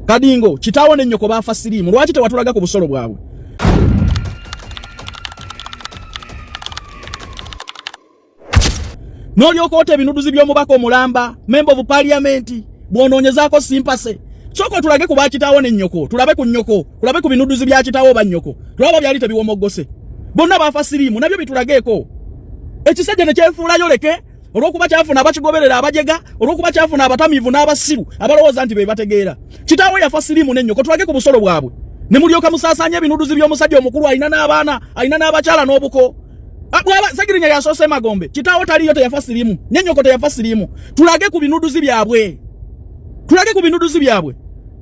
Kadingo, kitaawo ne nnyoko baafa siriimu, lwaki tewatulaga ku busolo bwabwe? N'olyoka ota ebinuduzi by'omubaka omulamba, member of parliament, bw'onoonyezaako simpase. Sooka otulage ku bakitaawo ne nnyoko, tulabe ku nnyoko, tulabe ku binuduzi bya kitaawo oba nnyoko, tulabe byali tebiwomoggose. Bonna baafa siriimu, nabyo bitulageeko. Ekisajja ne kyefuulayo leke olw'okuba kyafuna abakigoberera abajega, olw'okuba kyafuna abatamiivu n'abasiru abalowooza nti be bategeera. Kitaawe yafa siriimu ne nnyoko, tulage ku busolo bwabwe. Ne mulyoka musaasaanya ebinuduzi by'omusajja omukulu alina n'abaana, alina n'abakyala n'obuko. Bwaba Segirinya yasoose magombe, kitaawo taliyo, teyafa siriimu, ne nnyoko teyafa siriimu. Tulage ku binuduzi byabwe, tulage ku binuduzi byabwe.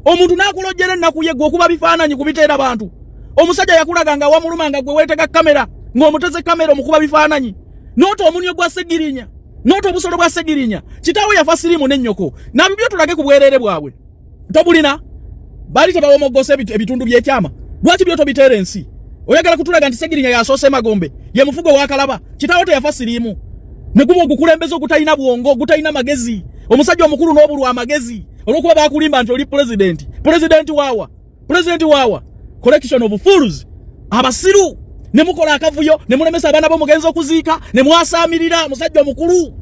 Omuntu n'akulojjera ennaku ye gwe okuba bifaananyi kubiteera bantu. Omusajja yakulaga nga wamuluma nga gwe weetega kamera, ng'omuteze kamera omukuba bifaananyi. Noota omunyo gwa Segirinya, noota obusolo bwa Segirinya. Kitaawo yafa siriimu ne nnyoko, nabibyo tulage ku bwereere bwabwe. Tobulina, baali tebawomoggose ebitundu by'ekyama. Lwaki byo tobiteera ensi? Oyagala kutulaga nti Segirinya yasoose magombe, ye mufugo w'akalaba. Kitaawo teyafa siriimu, ne guba ogukulembeza ogutalina bwongo, ogutalina magezi. Omusajja omukulu n'obulwa amagezi olw'okuba baakulimba nti oli pulezidenti. Pulezidenti waawa? Pulezidenti waawa? Collection of fools, abasiru. Ne mukola akavuyo ne mulemesa abaana b'omugenzi okuziika, ne mwasaamirira musajja omukulu.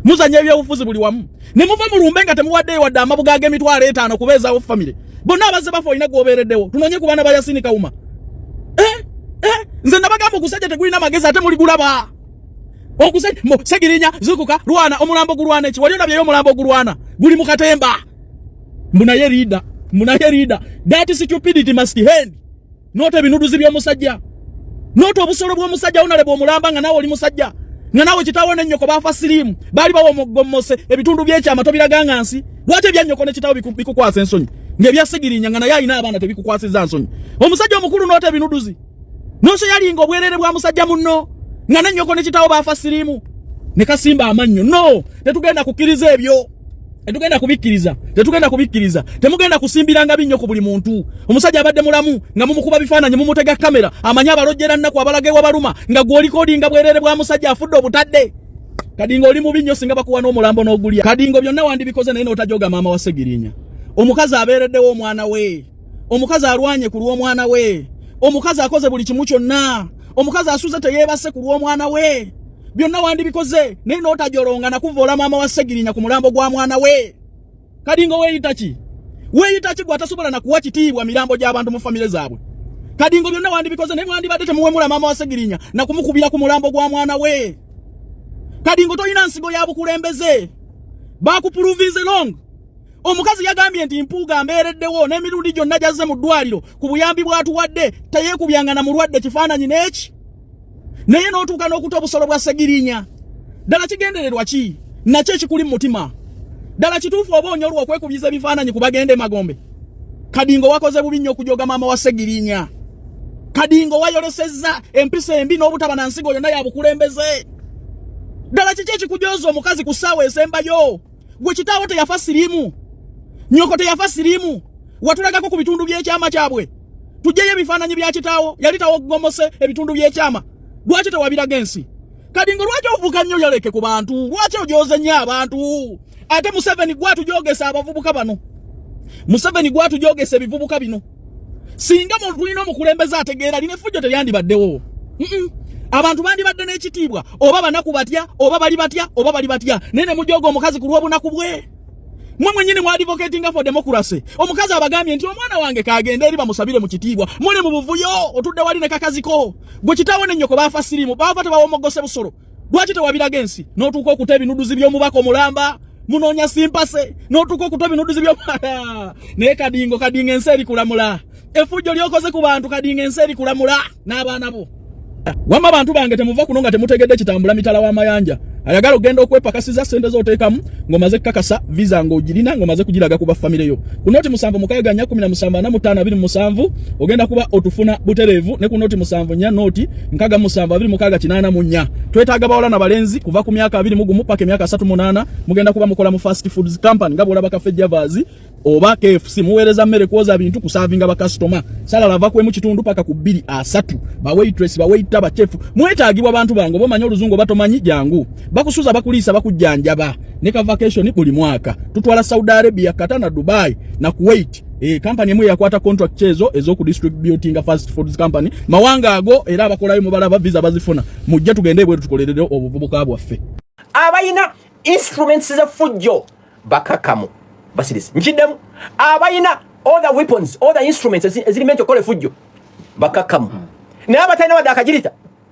Muzanya ebyobufuzi buli wamu ne muva mulumbe nga temuwaddeyo wadde amabuga ag'emitwalo 50 kubeezaawo famire. Bonna abazze bafa olina gw'obeereddewo. Tunoonye ku baana ba Yasini Kawuma. Nze nabagamba ogusajja tegulina magezi, ate muligulaba. Ogusajja Segirinya zukuka lwana omulambo gulwana eki? Wali olabyeyo omulambo ogulwana guli mu katemba? Mbunaye leader, mbunaye leader. That stupidity must end. Noota ebinuduzi by'omusajja, noota obusolo bw'omusajja onaleba omulamba nga naawe oli musajja, nga naawe kitaawo ne nnyoko baafa siriimu, baali bawomoggomose ebitundu by'ekyama tobiraganga nsi. Lwaki ebya nnyoko ne kitaawo bikukwasa ensonyi, ng'ebya Segirinya nga naye alina abaana tebikukwasiza nsonyi? Omusajja omukulu noota ebinuduzi, noso yalinga obwerere bwa musajja munno nga ne nnyoko ne kitaawo baafa siriimu ne kasimba amannyo. No, tetugenda kukkiriza ebyo, tetugenda kubikkiriza, tetugenda kubikkiriza. Temugenda kusimbiranga binnyo ku buli muntu. Omusajja abadde mulamu nga mumukuba bifaananyi, mumutega kamera, amanyi abalojjera nnaku, abalaga ewabaluma, nga gw'olikodinga bwerere bwa musajja afudde obutadde. Kadingo oli mubi nnyo, singa bakuwa n'omulambo n'ogulya. Kadingo byonna wandibikoze naye n'otajoga maama wa Segirinya. Omukazi abeereddewo omwana we, omukazi alwanye ku lw'omwana we, omukazi akoze buli kimu kyonna, omukazi asuze teyeebase ku lw'omwana we. Byonna wandibikoze naye n'otajolonga nakuvoola maama wa Segirinya ku mulambo gwa mwana we. Kadingo weeyita ki? Weeyita ki gwe atasobola nakuwa kitiibwa mirambo gy'abantu mu famire zaabwe? Kadingo byonna wandibikoze naye mwandibadde temuwemula maama wa Segirinya nakumukubira ku mulambo gwa mwana we. Kadingo tolina nsigo ya bukulembeze, bakupuruvinze long. Omukazi yagambye nti Mpuuga mbeereddewo n'emirundi gyonna gyazze mu ddwaliro ku buyambi bw'atuwadde teyeekubyanga na mulwadde kifaananyi n'eki, naye n'otuuka n'okuta obusolo bwa Segirinya. Ddala kigendererwa ki nakyo ekikuli mu mutima? Ddala kituufu oba onyolwa okwekubiza ebifaananyi ku bagenda emagombe? Kadingo wakoze bubi nnyo okujoga maama wa Segirinya. Kadingo wayolesezza empisa embi n'obutaba na nsigo yonna ya bukulembeze. Ddala kiki ekikujoza omukazi ku ssaawa esembayo? Gwe kitaawo teyafa siriimu, nnyoko teyafa siriimu, watulagako ku bitundu by'ekyama kyabwe? Tujjeyo ebifaananyi bya kitaawo, yali tawogomose ebitundu by'ekyama. Lwaki tewabiraga ensi? Kadingo lwaki ovuka nnyo yoleke ku bantu? Lwaki ojooze nnyo abantu? Ate Museveni gwatujogesa abavubuka bano, Museveni gwatujogesa ebivubuka bino. Singa tulina omukulembeze ategeera, lino effujjo teryandibaddewo. Abantu bandibadde n'ekitiibwa, oba banaku batya, oba bali batya, oba bali batya, naye ne mujoga omukazi ku lw'obunaku bwe. Mwe mwennyini mu advocatinga for democracy. Omukazi abagambye nti omwana wange kagende eri bamusabire mu kitiibwa, muli mu buvuyo. Otudde wali ne kakaziko. Gwe kitaawo ne nnyoko baafa siriimu, baava tebawomogose busolo, lwaki tewabiraga ensi? N'otuuka okuta ebinuduzi by'omubaka omulamba, munoonya simpase, n'otuuka okuta ebinuduzi byo. Naye Kadingo, Kadingo, ensi eri kulamula effujjo lyokoze ku bantu. Kadingo, ensi eri kulamula n'abaana bo. Wamma bantu bange, temuva kuno nga temutegedde kitambula mitala w'amayanja. Ayagala okugenda okwepakasiza, sente z'oteekamu ng'omaze kukakasa visa ng'ogirina, ng'omaze kugiraga ku bafamire yo, ku noti 764 17 45 27 ogenda kuba otufuna butereevu, ne ku noti 74 noti 67 26 84. Twetaaga bawala na balenzi kuva ku myaka 21 paka emyaka 38. Mugenda kuba mukola mu fast foods company nga bw'olaba Cafe Javas oba KFC. Muweereza mmere, kwoza bintu, kusavinga bakasitoma. Salala ava kwemu kitundu paka ku 230. Ba waitress, ba waiter, ba chef mwetaagibwa. Bantu bange, oba omanyi oluzungu oba tomanyi, jangu. Bakusuza, bakuliisa, bakujjanjaba ne ka vacation buli mwaka. Tutwala Saudi Arabia, Qatar na Dubai na Kuwait. Kampani emu yakwata contract ezo ez'okudistributinga fast foods company mawanga ago, era abakolayo mubalaba visa bazifuna. Mujje tugende ebweru tukolerere obuvubuka bwaffe. Abalina instruments z'effujjo bakakamu basirisi. Nkiddemu, abalina all the weapons, all the instruments eziri meant okukola effujjo bakakamu, naye abatalina wadde akagirita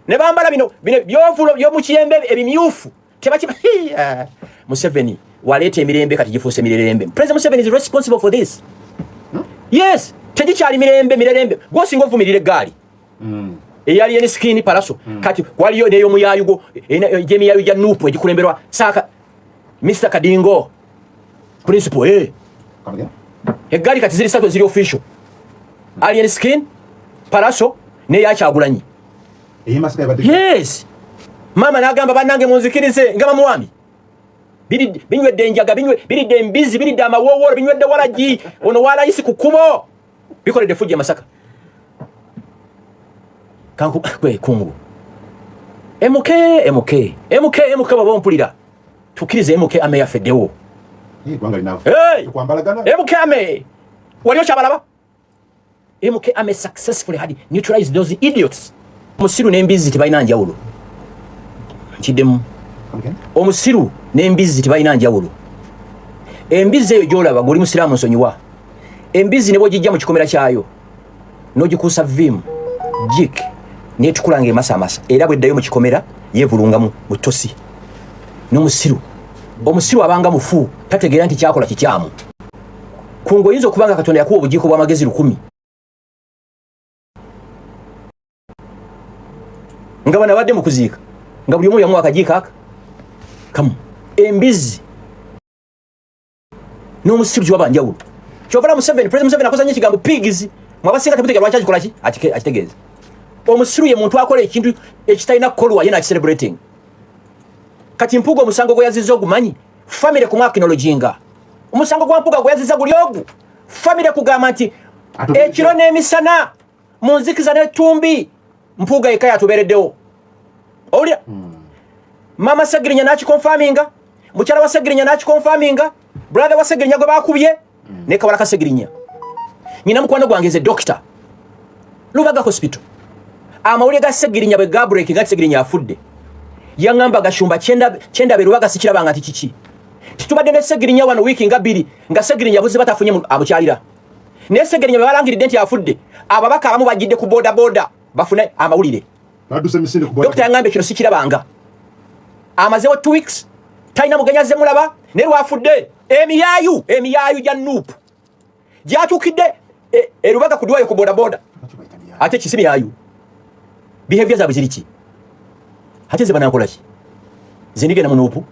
ne bambala bino bino byovulo by'omukiyembe ebimyufu tebakiba. Museveni waleeta emirembe, kati gifuuse mirerembe. President Museveni is responsible for this. Yes, tegikyali mirembe, mirerembe. Gwosinga ovumirira eggaali eyali eni skin Pallaso. Kati waliyo n'ey'omuyaayu gwo gy'emiyaayu gya NUP egikulemberwa saaka Mr Kadingo principal, eh. Eggaali kati ziri satu eziri official: Alien Skin, Pallaso n'eyakyagulanyi. Yes, maama n'agamba, "Bannange, munzikirize," nga bamuwambi. Binywedde enjaga, biridde embizi, biridde amawoowolo, binywedde walagi ono walayisi ku kkubo, bikoledde fujja Masaka. Kanku kwe kungu MK MK MK MK, baba ompulira, tukkirize MK ame yafeddewo. Hey! MK ame wali okyabalaba. MK ame successfully had neutralized those idiots. Omusiru n'embizzi tebalina njawulo. Nkiddemu, omusiru n'embizzi tebalina njawulo. Embizzi eyo gyolaba, gweoli musiraamu nsonyiwa, embizzi ne bwogijja mu kikomera kyayo n'ogikuusa Vim, Jik, netukula nga emasamasa, era bweddayo mu kikomera yeevulungamu mu ttosi. N'omusiru, omusiru abanga mufu, tategeera nti kyakola kikyamu. Kungu, oyinza okuba nga Katonda yakuwa obujiiko bw'amagezi 1000, nga bano abadde mu kuziika nga buli omu yamuwa akajiiko aka kamu. Embizi n'omusiru kiwaba njawulo. Kyovala Museveni, President Museveni akoza nnyo ekigambo pigs. Mwabasinga temutegeera lwaki akikola ki, akitegeeza. Omusiru ye muntu akola ekintu ekitalina kukolwa ye nakicelebrating. Kati Mpuuga omusango gwe yazizza ogumanyi, famire kumwakinologinga omusango gwa Mpuuga gwe yazizza guli ogu, famire kugamba nti ekiro n'emisana mu nzikiza n'ettumbi Mpuuga yekka yatubeereddewo. Owulira? Mama Segirinya n'akikonfaminga, mukyala wa Segirinya n'akikonfaminga, brother wa Segirinya gwe bakubye ne kawala ka Segirinya. Nyina mukwano gwange ze doctor Lubaga Hospital. Amawulire ga Segirinya bwe gabreak nga Segirinya afudde, yaŋŋamba, "Gashumba, kyenda be Lubaga sikirabanga nti kiki titubadde ne Segirinya wano wiiki nga 2 nga Segirinya buziba tafunye amukyalira." Naye Segirinya bwe balangiridde nti afudde, ababaka abamu bajjidde ku boda boda bafune amawulire. Dokita yaŋŋambye, "Kino sikirabanga." Amazewo 2 weeks talina mugenyi azze mulaba, naye lwafudde emiyaayu gya NUP gyatuukidde erubaga ku dwayo ku bodaboda. Ate kisi miyayu, behavior zaabwe ziri ki? Ate nze banankola ki? Nze ndigenda mu NUP?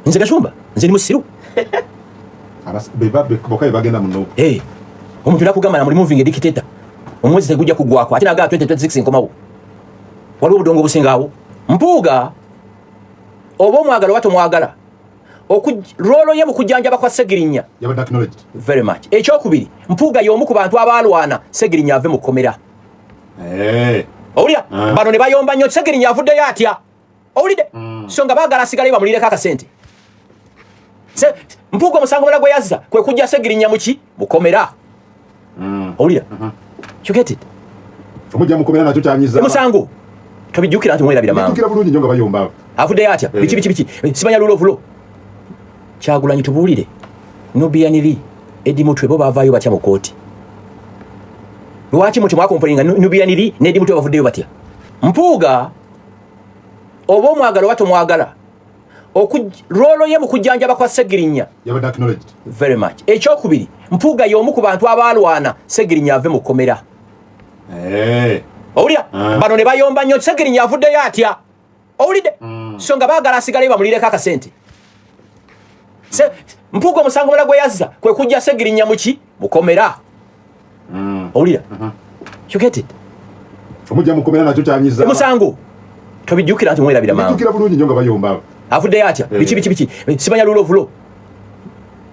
Nze Gashumba, nze ndi musiru? Eh, omuntu nakugamba na moving dictator, omwezi tegujja kugwako, ate nagaa 2026 nkomawo. Waliwo obudongo obusinga awo. Mpuuga, oba omwagala oba tomwagala, role ye mu kujjanjaba kwa Segirinya very much. Ekyokubiri, Mpuuga y'omu ku bantu abaalwana Segirinya ave mu kkomera. Owulira? Ah. Bano ne bayomba nnyo, Segirinya avuddeyo atya? Owulidde? So nga baagala asigaleyo bamulireko akasente. Mpuuga omusango mulala gwe yazza kwe kujja Segirinya muki mukomera. Owulira? You get it? Omujja mukomera nakyo kyanyiza. Omusango tobijjukira nti mwerabira mangu. Ntukira bulungi nnyo nga bayomba. Avuddeyo atya? Eh. Biki biki biki, simanya rule of law. Kyagulanyi, tubuulire, Nubian Li, Eddie Mutwe bo bavaayo batya mu kooti? Lwaki muti mwakompolinga Nubian Li ne Eddie Mutwe bavuddeyo batya? Mpuuga, oba omwagala oba tomwagala, role ye mu kujjanjaba kwa Segirinya yabadde acknowledged. Very much. Ekyokubiri, Mpuuga y'omu ku bantu abaalwana Segirinya ave mu kkomera. Owulira? Ah. Bano ne bayomba nnyo, Segirinya avuddeyo atya? Owulidde? So nga baagala asigaleyo bamulireko akasente. Mpuuga omusango mulala gwe yazza kwe kujja Segirinya muki mukomera. Owulira? You get it? Omujja mukomera nakyo kyanyiza. Omusango tobijjukira nti mwerabira mangu. Ntukira bulungi nnyo nga bayomba. Avuddeyo atya? Eh. Biki biki biki, simanya rule of law.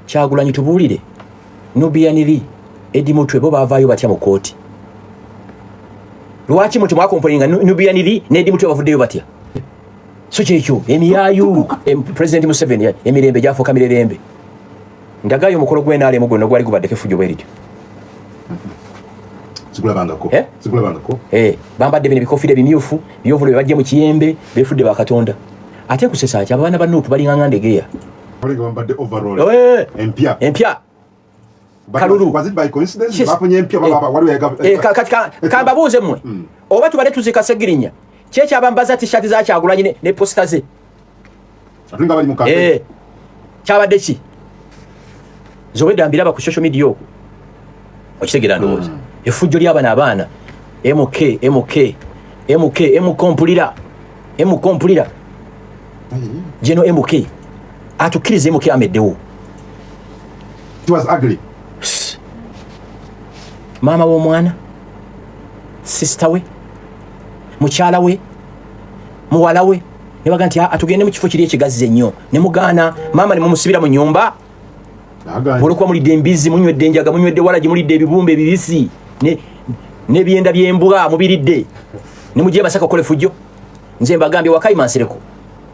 Kyagulanyi, tubuulire, Nubian Li, Eddie Mutwe bo bavaayo batya mu kooti? Lwaki muti mwakompolinga Nubian Li ne Eddie Mutwe bavuddeyo batya? So kyekyo emiyaayu. President Museveni, emirembe gyafuuka mirerembe. Ndagayo omukolo gw'NRM gwonna gwali gubaddeko effujjo bwe lityo. Sikulabangako. Eh? Sikulabangako. Eh, bambadde bino ebikofiira ebimyufu, byovulo bye bajje mu kiyembe, beefudde bakatonda. Ate nkusesa ki abaana ba Nuupu balinga nga ndegeya. Balinga bambadde overall. Eh! Empya. Empya. Kalulu. Was it by coincidence? Yes. Bafunye empya Eh. baba waliwo yaga. Eh, kati kambabuuze mmwe. Oba tubadde tuziika Ssegirinya, ki ekyabambaza t-shirt za Kyagulanyi ne posita ze? Ate nga bali mu campaign. Eh. Kyabadde ki? Zobedda mbiraba ku social media okwo. Okitegeera ndowooza. Effujjo ly'abano abaana MK, MK, MK, MK mpulira. MK mpulira. Geno MK. Atukkirize MK ameddewo. It was ugly. Maama w'omwana, sister we, mukyala we, muwala we, ne baga nti atugende mu kifo kiri ekigazzi ennyo, ne mugaana, maama ne mumusibira mu nnyumba. Olwokuba mulidde embizzi, munywedde enjaga, munywedde walagi, mulidde ebibumba ebibisi, n'ebyenda by'embwa mubiridde, ne mujja e Masaka okukola effujjo. Nze mbagambye Wakayima Nsereko,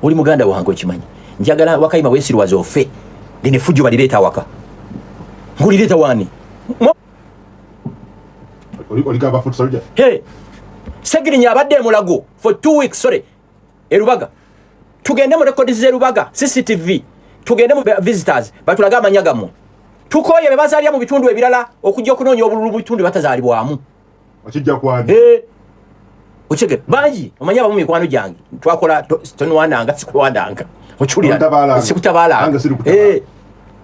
oli muganda wange okimanyi. Njagala Wakayima weesirwaze ofe, lino effujjo balireeta awaka. Ngulireeta waani? Oligamba foot soldier? Hey, Ssegirinya abadde e Mulago for 2 weeks, sorry, e Lubaga. Tugende mu records z'e Lubaga, CCTV, tugende mu visitors, batulage amanya gammwe. Tukooye be bazaalira mu bitundu ebirala okujja okunoonya obululu mu bitundu batazaalibwamu. Okijja kwani? Hey. Okitegeera? Bangi, omanyi abamu mikwano gyange, twakola tonwananga, sikulwananga. Okiwulira? Tontabaalanga. Sikutabaalanga. Nange sirikutabala. Hey.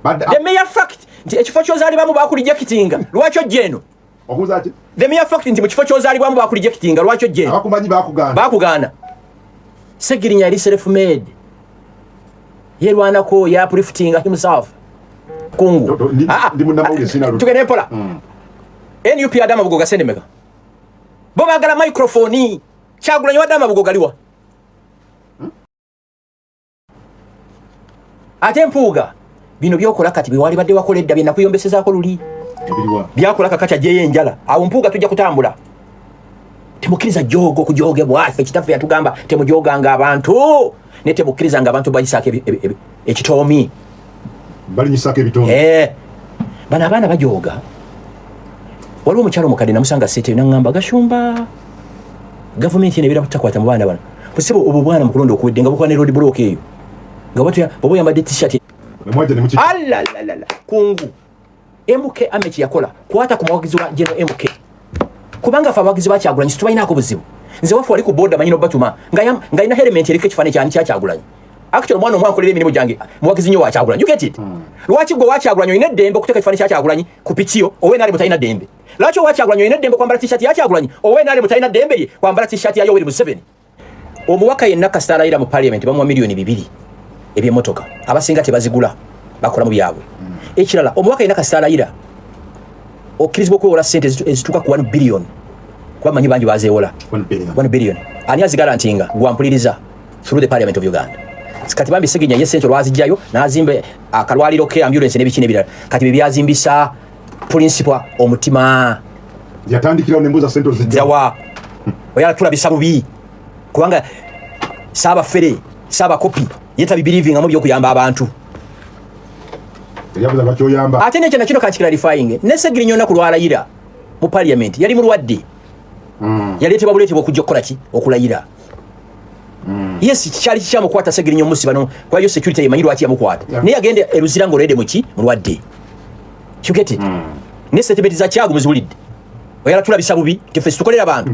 But the mere fact nti ekifo ky'ozaalibwamu bakurejectinga, lwaki ojja eno? Okubuuza ki? The mere fact nti mu kifo ky'ozaalibwamu bakurejectinga, lwaki ojja eno? Abakumanyi bakugaana. Bakugaana. Ssegirinya yali self-made. Yeerwanako, yapriftinga himself. Kungu. Ndi munnamawulire, sina lutalo. Tugende mpola. NUP adde amabugo gasende meka? Bo baagala microphone. Kyagulanyi wadde amabugo galiwa? Ate Mpuuga, bino byokola kati bye walibadde wakola edda bye nakuyombesezaako luli. Ebiriwa? Byakola kakati aggyeyo enjala. Awo Mpuuga tujja kutambula. Temukkiriza joogo kujoogebwa. Ffe kitaffe yatugamba temujooganga abantu, naye temukkirizanga abantu bayisaako ekitoomi. Balinyisaako ebitoomi. Bano abaana bajooga. Waliwo omukyalo omukadde namusanga sente n'aŋŋamba, Gashumba, gavumenti eno ebeera butakwata mu baana bano. Busebo obwo bwana mu kulonda okuwedde nga bukola ne road block eyo. Nga bw'oba oyambadde t-shirt. Ne mwajja ne mukijja. Alalalala, kungu. MK Ame kye yakola, kwata ku muwagizi wa General MK. Kubanga ffe abawagizi ba Kyagulanyi situbalinaako buzibu. Nze waffe wali ku boda manyi n'obatuma, nga alina helmet eriko ekifaananyi kyani kya Kyagulanyi. Actually omwana omu ankolera emirimu gyange muwagizi nnyo wa Kyagulanyi. You get it? Lwaki gwe wa Kyagulanyi olina eddembe okuteeka ekifaananyi kya Kyagulanyi ku piki yo, owe NRM talina ddembe? Lwaki owa Kyagulanyi olina eddembe okwambala t-shirt ya Kyagulanyi, owe NRM talina ddembe lye kwambala t-shirt ya Yoweri Museveni? Omubaka yenna kasita alayira mu parliament bamuwa miliyoni 2 eby'emmotoka. Abasinga tebazigula, bakola mu byabwe. Ekirala, omubaka yenna kasita alayira okkirizibwa okwewola ssente ezituuka ku 1 billion. Kuba manyi bangi bazeewola. 1 billion. 1 billion. Ani azigarantinga? Gwampuliriza through the parliament of Uganda. Kati bambi Ssegirinya ye ssente olwazijjayo n'azimba akalwaliro ke, ambulance n'ebiki n'ebirala. Kati bye byazimbisa principal omutima. Yatandikirawo ne mbuuza ssente ozijja wa? Oyala tulabisa bubi. Kubanga saabafere, saabakopi, ye tabibelievingamu by'okuyamba abantu. Yabuza lwaki oyamba. Ate n'ekyo nakino kankiclarifying. Ne Ssegirinya olunaku lw'alayira mu parliament yali mulwadde. Yaleetebwa buleetebwa okujja okukola ki? Okulayira. Yes, kyali kikyamukwata Ssegirinya omusiba no, kuba yo security yemanyi lwaki yamukwata. Naye yagenda e Luzira ng'olwedde mu ki? Mulwadde. You get it? Ne statement za Kyagu muziwulidde. Oyala tulabisa bubi, nti ffe situkolera abantu.